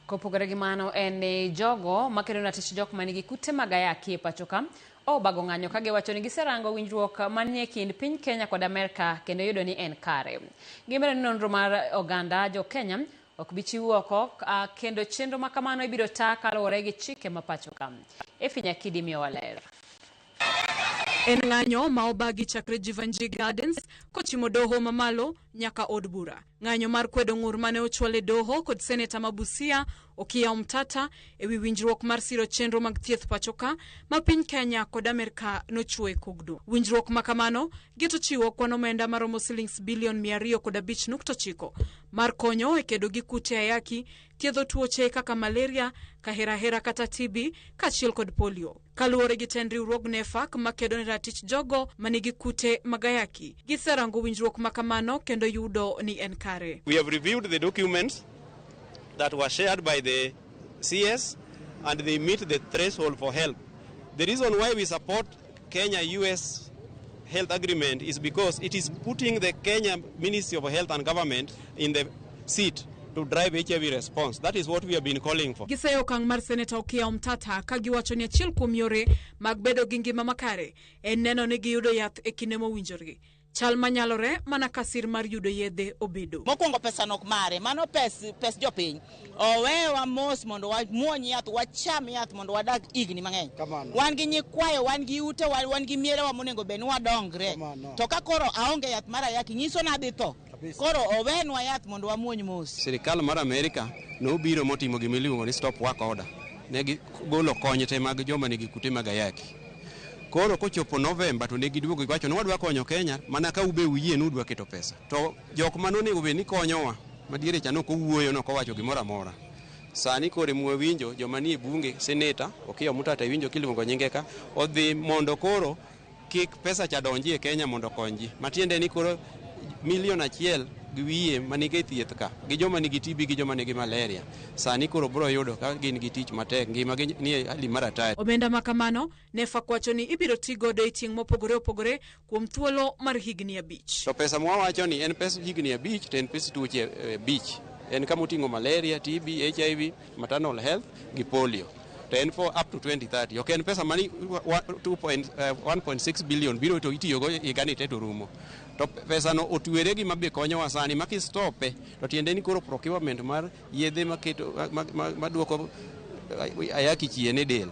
Kopogore gi mano en ni jogo makedo ratich jok manigi kute mag ayaki e pacho ka obago ng'anyo ka giwacho ni giserango winjruok manie kind piny Kenya kod Amerka kendo yudo ni en kare. Gimedo ni nonro mar oganda jo Kenya ok bi chiw oko kendo chenro ma kamano ibiro taa kaluwore gi chike ma pacho ka. Effie Nyakidi miyowa ler. En ng'anyo ma obagi chakre Jeevanjee Gardens kochimo doho mamalo nyaka od bura. Ng'anyo mar kwedo ng'ur mane ochwal e doho kod seneta ma Busia Okiya Omtata e wi winjruok mar siro chenro mag thieth pachoka ma piny Kenya kod Amerka nochwo e kogno. Winjruok ma kamano geto chiwo kwan omenda maromo silings bilion 205.9 mar konyo e kedo gi kute ayaki, thiedho tuoche kaka malaria, kaherahera kata TB kaachiel kod polio. Kaluwore gi tend riwruog NEPHAK makedo ne ratich jogo manigi kute mag ayaki, giserango winjruok ma kamano kendo yudo ni en kare. We have reviewed the documents that were shared by the CS and they meet the threshold for help. The reason why we support Kenya-US health agreement is because it is putting the Kenya Ministry of Health and Government in the seat to drive HIV response. That is what we have been calling for. Giseyo okang' mar Seneta Okiya Omtata ka giwacho ni achiel kuom yore mag bedo gi ngima makare en neno ni giyudo yath e kinde mowinjore. Chal manyalore mana ka sir mar yudo yedhe obedo. Mokwongo pesa nok mare, mano pes jopiny. Owewa mos mondo wamuony yath, wacham yath mondo wadag higni mang'eny. Wan gi nyikwayo, wan gi ute, wan gi mierewa monego bed ni wadongre. To ka koro aonge yath mar ayaki, nyiso ni adhi tho. Koro owenwa yath mondo wamuony mos. Sirikal mar Amerika nobiro motimo gima iluongo ni stop work order. Ne gigolo kony te mag joma nigi kute mag ayaki. Koro kochopo Novemba to ne giduogo giwacho ni wadwa konyo Kenya mana ka ube uyie ni udwa keto pesa. To jok manonego bed ni konyowa madiere cha nok owuoyo nok owacho gimoro amora. Sani koro ema wawinjo joma nie bunge, seneta Okiya Omtata iwinjo kiluongo nyinge ka odhi mondo koro kik pesa cha donji e Kenya mondo okony ji. Matiende ni koro milion achiel gi wiye manigi thieth ka gi joma nigi TB gi joma nigi malaria sani koro bro yudo ka gin gi tich matek, ngima gi nie hali mar hatari. Omenda ma kamano NEPHAK wacho ni ibiro ti godo e tieng' mopogore opogore kuom thuolo mar higni 5. To pesa mwawacho ni en pes higni 5 to en pes tuoche 5. En kama oting'o malaria, TB, HIV, maternal health gi polio. To en for up to 2030. Ok en pesa mani 1.6 billion biro to itiyogo higani te to rumo. To pesa no otwere gi mabe konyowa sani ma kistope to tiende ni koro procurement mar yedhe maketo maduoko ayaki chien e del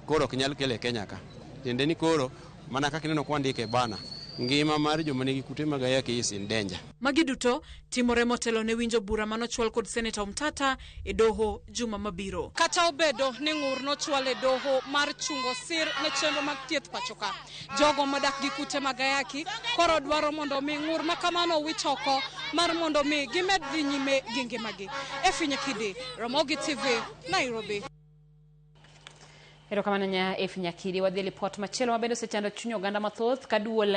koro ok nyal kele Kenya ka. Tiende ni koro mana kaka ineno kwandike e bana, ngima mar joma nigi kute mag ayaki is in danger. Magi duto timore motelo ne winjo bura manochwal kod Seneta Omtata e doho juma mabiro. Kata obedo ni ng'ur nochwal e doho mar chungo sir ne chenro mag thieth pachoka, jogo modak gi kute mag ayaki koro dwaro mondo mi ng'ur ma kamano owit oko mar mondo mi gimed dhi nyime gi ngimagi. Effie Nyakidi, Ramogi TV, Nairobi. Erokamano nya Effie Nyakidi. Wadhi e lipot machielo mabende osechando chuny oganda mathoth ka duol